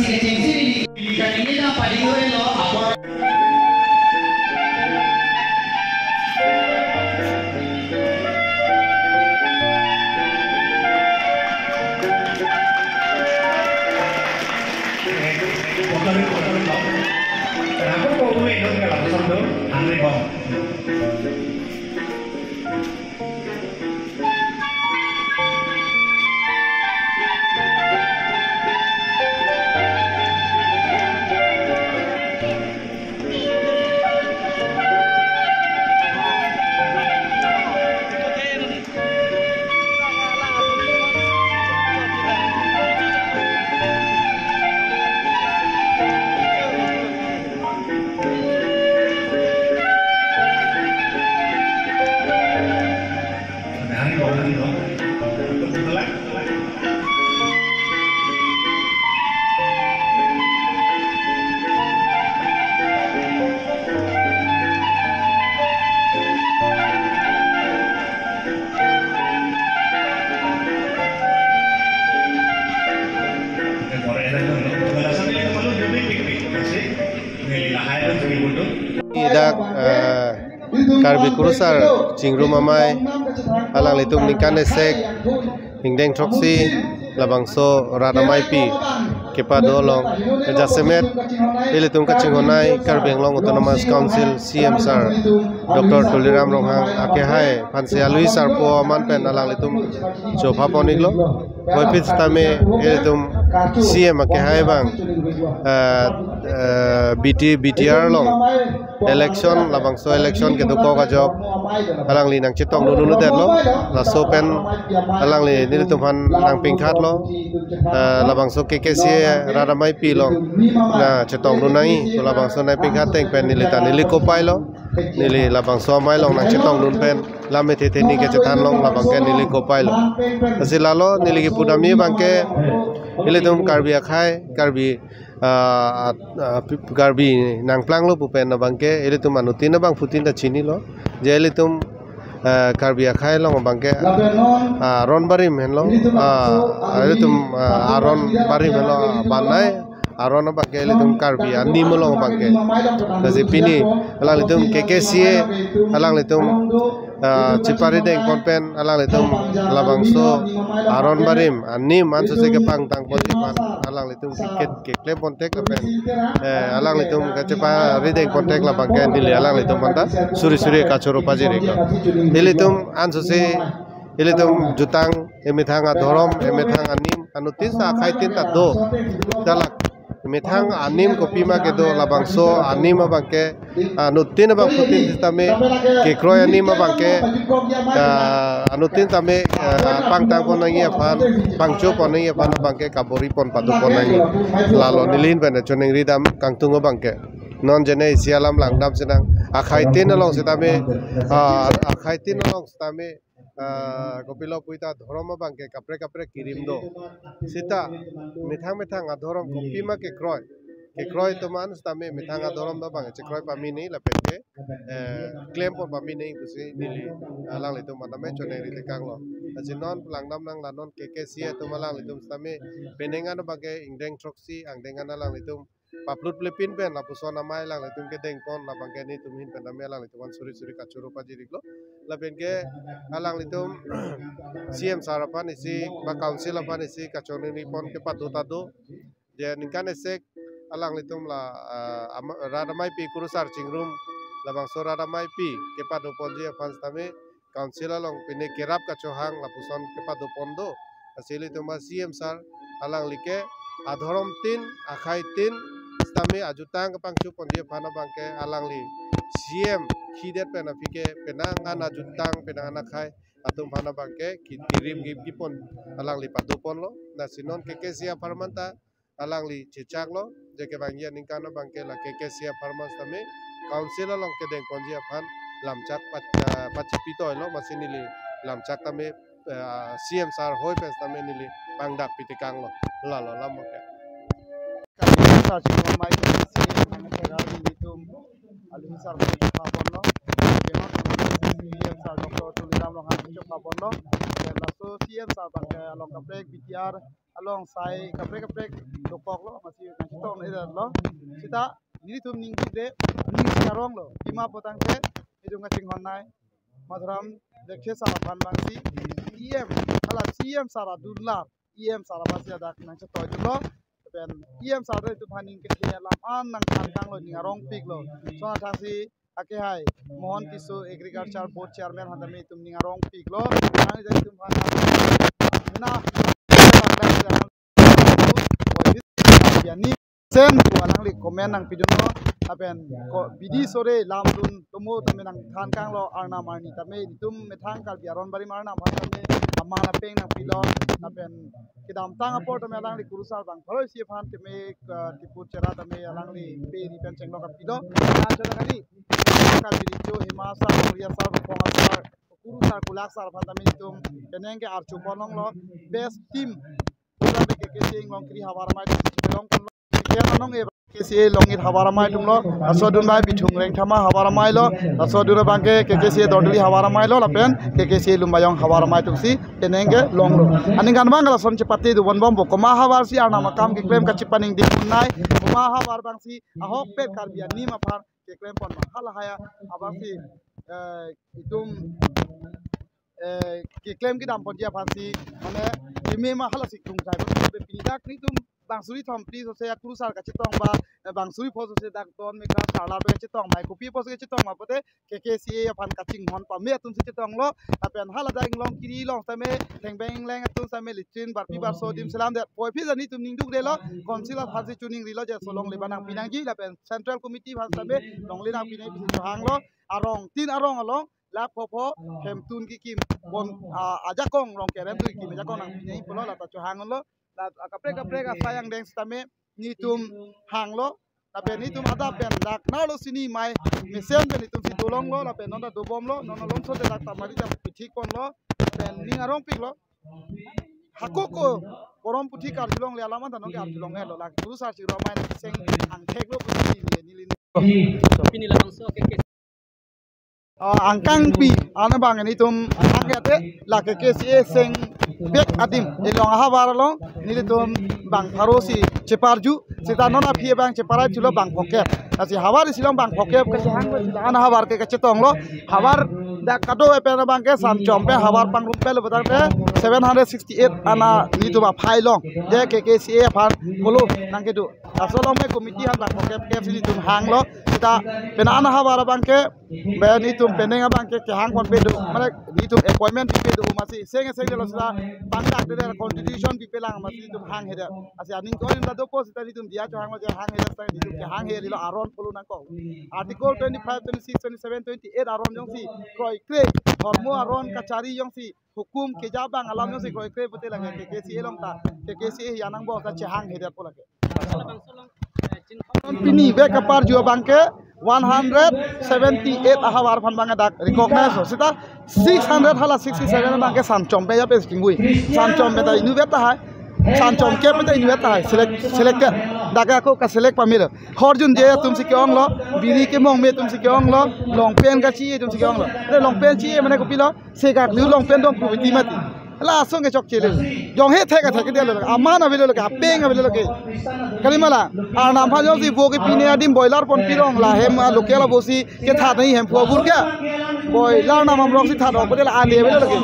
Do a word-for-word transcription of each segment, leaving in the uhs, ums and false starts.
Kechengsi neli kaningje ta padi oi lo apor. Idak, eh, Karbi Kurusar Chingrum Amei, alanglitum ningkan esek ingdeng throksi labangso rat ameipi kepado along, jasemet ilitum kachinghonnei Karbi Anglong Autonomous Council C M sir Doctor Tuliram Ronghang akehai aphansi alui sarpo aman pen alanglitum chopha pon-iklo. Puvoiphit sitame ilitum C M akehai abang, eh, eh, B T, B T R along election, labangso election kedokok ajok alangli nangchetongdun un-edetlo. Laso pen alangli nelitum aphan nangpingkhatlo. Eh, labangso K K C A rat ameipi along nangchetongdun nangji, labangso nangpingkhat ateng pen neli ta neli kopai lo. Neli labangso amei along nangchetongdun pen lam ethe theni kachethan along labang ke neli kopai lo. Lasi lalo neli kepudamji abang ke ilitum Karbi akhei, Karbi, ah, ah, Karbi nangplanglo pu pen abang ke ilitum anuttin abangphutin ta chinilo. Je ilitum, ah, Karbi akhei along abang ke, ah, aron barim henlo, ah, ilitum, ah, aron barim henlo, banai aron abang ke ilitum Karbi anim along abang ke. Lasi pini alanglitum K K C A alanglitum, ah, cheparideng pon pen alanglitum labangso aron barim anim ansose kepangtang ponji aphan alanglitum ke, keklem ponthek lapen, eh, alanglitum kacheparideng ponthek labang ke neli alanglitum aphanta suri suri kachoro pajir-iklo. Ilitum ansose ilitum jutang emethang adhorom, emethang anim, anuttin ta akhei tin ta do. Dak la emethang anim kopima kedo, labangso anim abang ke, ah, anuttin abangphutin sitame kekroi anim abang ke, ah, anuttin tame, ah, pangtang pon nangji aphan, pangcho pon nangji aphan abang ke kabor-i pon pado pon nangji. Lalo neli ahin pen choningri dam kangtung abang ke. Non jene isi alam langdam sinang, akhei tin along sitame, ah, akhei tin along sitame, ah, kopilo puita dhorom abang ke kaprek kaprek kirim do. Sita methang methang adhorom kopima kekroi, kekroi atum an sitame methang adhorom abang chekroi pame nangji lapen ke, eh, klem pon pame nangji pusi neli alanglitum aphanta me choningri tekanglo. Lasi non langdam nang la non K K C A atum alanglitum sitame penang an abang ke ingdeng throksi angdeng an alanglitum paplut plepin pen lapuson amei alanglitum kedeng pon labang ke nelitum ahin pen tame alanglitum aphan suri suri kachoro pajir-iklo. Lapen ke alanglitum C M sir aphan isi ba council aphan isi kachoningri pon kepado ta do. Je ningkan esek alanglitum la, ah, ama-, rat ameipi Kurusar Chingrum labangso rat ameipi kepado ponji aphan sitame council along pine kerap kachohang lapuson kepado pon do. Lasi ilitum a C M sir alangli ke adhorom tin, akhei tin sitame ajutang kepangcho ponji aphan abang ke alangli C M khidet pen aphi ke penang an ajutang penang an akhei atum aphan abang ke ki-, kirim ki-, kipon alangli pado ponlo. Lasi non K K C A apharman ta alangli chechaklo, je kevangji aningkan abang ke la K K C A apharman sitame council along kedeng ponji aphan lamchak pa-, ah, pachipi toilo, masi neli lamchak tame, ah, C M sir hoi pen sitame neli pangdak pi tekanglo, lalo lam ke. Karbi Anglong Sar Chingrum Amei K K C A nelitum alui sarpo chopha ponlo. Kema C M sir Doctor Tuliram Ronghang chopha ponlo. Laso C M sir Bangke along kaprek B T R along sai kaprek kaprek dokok lo, masi nangchetong ida lo. Sita nelitum ningduk de, ning si arong lo. Pima putangte, itum kachinghon nai. Madhuram Lekthe sar aphan bangsi E M, hala C E M sar adunlar, E M sar aphansi ladak nangchetoi dun lo. Pen E M sar ta itum aphan ning kethe alam an nangthan tanglo, ning arongpik lo. Lason athak si akehai Mohon Tisso, Agriculture Board Chairman aphan tame itum ning arongpik lo. Nang itum aphan na, ya, ni sen pu alangli comment nangpidun lo. Lapen ko bidi sore lamdun tomo tame nangthan tanglo, arnam arni tame itum methang Karbi aron barim arnam aphan tame amang lapeng nangpilo. Lapen kedamtang apor tame alangli kurusar bang pharo isi aphan tame, eh, tipur chera tame alangli pe ri pen chenglok kapilo. Acha kali Karbi Richo Hima sar, Korea sar, Phong sar, kurusar kulak sar aphan tame itum penang ke archu ponlong lo. Best team K K C A Inglongkiri havar amei atum si long ponlo. K K C A Longit havar amei atum lo. Laso adun bai Bithung Rengthama havar amei lo. Laso adun bangke K K C A Dondoli havar amei lo, lapen K K C A Lumbajong havar amei atum si penang ke longlo. Aningkan bang lason chepate do bon bompo, komat havar si arnam akam keklem kachepaningding un-e, komat havar bangsi ahokpet Karbi anim aphan keklem pon ma, halahai abangsi, eh, itum, eh, keklem kedam ponji aphansi, mane, keme ma halasi klung sai. Pini dak nelitum bang suri thom phli sose akurusar kachetong ba, eh, bang suri pho sose dak ton mekha sarlar pen kachetong ba, kopi pho sose kachetong ba pote K K C A aphan kachinghon pame atum si chetong lo. Lapen haladak Inglongkiri along tame thengbeng ingleng atum tame latrine barpi barso adim selam det. Poi phi jani itum ningduk de lo, council aphansi chuning ri lo je so longle ba nangpi nangji, lapen Central Committee aphan tame longle nangpi nangji pusi chohang lo. Arong tin arong along lak pho pho hemtun kikim bon, ah, ajakong rong kerem tu kikim ajakong nangpi nangji pulo, lata chohang lo. La kaprek kaprek asai angdeng sitame nelitum hang lo. Lapen nelitum adap pen dak nalo sini mai mesen pen nelitum si dolong lo, lapen non ta dobom lo, non alomso te dak tamari jam pithik pon lo, lapen ning arongpik lo. Hako ko korom puthi karjulongle alam an ta non ke arjulong-et lo, la kurusar si ro mai na seng angthek lo pusi neli, neli. Pini labangso K K C A, ah, angkangpi, ano bang nelitum angkangpi la K K C A seng bek adim, elong ahavar along nelitum bang pharo si cheparju, sita non aphi bang cheparai chulo bang phokep. Lasi havar isi along bang phokep kachehang, an havar ke kachetong lo, havar dak kado epen bangke Sanchom pen havar pangrum pen lo putangte seven hundred sixty-eight ana nelitum aphai along je K K C A aphan kolo nangkedo. Laso along me committee aphan bang phokep kep si nelitum hang lo. Sita penang an havar bangke, be nelitum penang abangke kehang ponpe do, mane nelitum appointment pipe do, masi seng seng lo sita bang dak de constitution pipe lang masi nelitum hanghe det. Lasi aning ko lim ta dopo sita nelitum diya chohang lo je hanghe det, sita nelitum kehanghe lilo aron polo nangkok. Article twenty-five, twenty-six, twenty-seven, twenty-eight aron jongsi kroikre, dhormo aron kachari jongsi hukum keja bang alam jongsi kroikre pote lake K K C A along ta, K K C A hi anang bo ta chehanghe detpo lake. Pini bek kaparju abangke one hundred seventy-eight ahavar aphan bang dak recognize lo. Sita six hundred hala sixty-seven bangke Sanchom pen ya pen skingbui. Sanchom pen ta inutvet tahai. Sanchom ke pen ta inutvet tahai. Select, selected. Dak ako ka select pamir. Horjun je atum si ke-ong lo, biri kemong me atum si ke-ong lo, longpen kachi atum si ke-ong lo. Te longpen chi mane kopi lo, segak lu longpen dong kubiti mati. La asong ke chokche le. Jonghe thek thek de lo. Aman avelo lo, apeng avelo lo ke. Kalima la, arnam aphan jongsi vo kepine adim boiler ponpirong, la hem, ah, local vo si kethat nai hem phu abur ke. Boiler nam amrok si that ok de la ale avelo lo ke.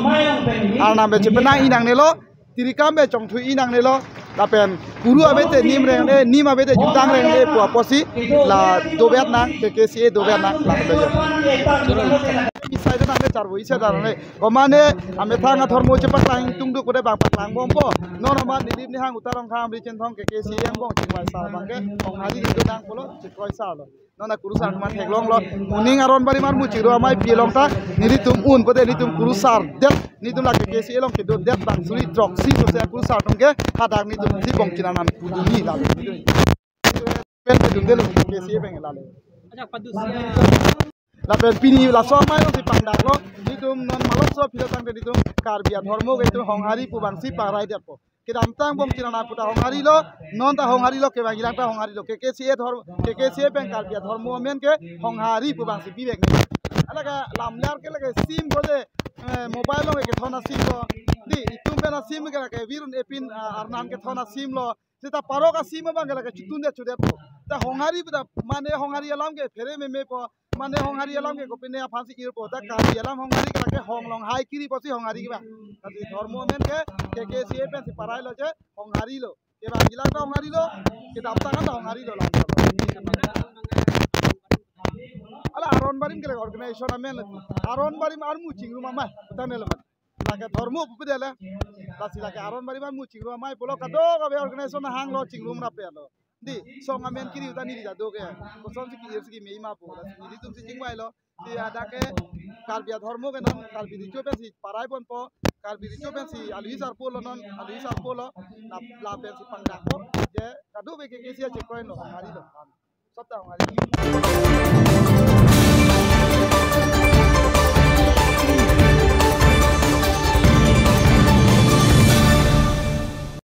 Arnam pen chepenang inang ne lo. Tirikam pen chongthui inang ne lo, lapen kuru ave te nim reng ne, nim ave te jutang reng ne pu apotsi la dovet nang, K K C A dovet nang, la dovet. Isai de nang ne charvo, isai de nang ne. Komane, amethang adhormo chepaklang tungduk pute bang paklang bompo. Non amat nilip nihang utarong kham ri chenthong K K C A angbong chingvai sar bangke, Honghari itu nang pulo, chekroi sar lo. Non akurusar atum an theklong lo. Moning aron barim armu chiro amei pi along ta nelitum un pote nelitum kurusar det, nelitum la K K C A along kedo det bang suri throksi sose akurusar atum ke hadak nelitum si bong chinan an puduni la. Pen pen dun de lo K K C A pen la le. Acha, padusi. Lapen pini laso amei along si pangdak lo. Nelitum non malomso philo tangte nelitum Karbi adhormo ke itum Honghari pu bangsi pangrai detpo. Kedamtang bong chinan an puta Honghari lo, non ta Honghari lo, kevang ilang ta Honghari lo, K K C A dhor-, K K C A pen Karbi adhormo amen ke Honghari pu bangsi bibek ne. Ala ka lamlar ke lake sim ko de, eh, mobile along kethon a-sim lo. Dei, itum pen a-sim ke lake virun epin, ah, arnan kethon a-sim lo. Seta parok a-sim abang ke lake chotun det chodet po. Ta Honghari pu ta mane Honghari alam ke phere meme po. Mane Honghari alam ke kopine aphan si ir po. Ta Karbi alam Honghari ke lake Hong Longhai kiri pusi Honghari ke ba. Lasi dhormo amen ke K K C A pensi parai lo je Honghari lo. Ke ba gila ta Honghari lo, kedam ta kan ta Honghari lo lang. Hala aron barim ke lake organization amen lo. Aron barim armu chingrum amei, putan lo mat. Lake dhormo pupu dele. Lasi lake aron barim armu chingrum amei pulo kadokave organization hang lo chingrum rape lo. Dei, song amen kiri putan neli ta do ke. Kosonsi ki-ir si keme ma pu. Lasi nelitum si chingvai lo. Si hadak ke Karbi adhormo ke non Karbi Recho pensi parai ponpo, Karbi Recho pensi alohi sarpo lo non, alohi sarpo lo, la, la pensi pangdakpo, je kadokave K K C A chekoin lo, Honghari lo. Sab ta Honghari.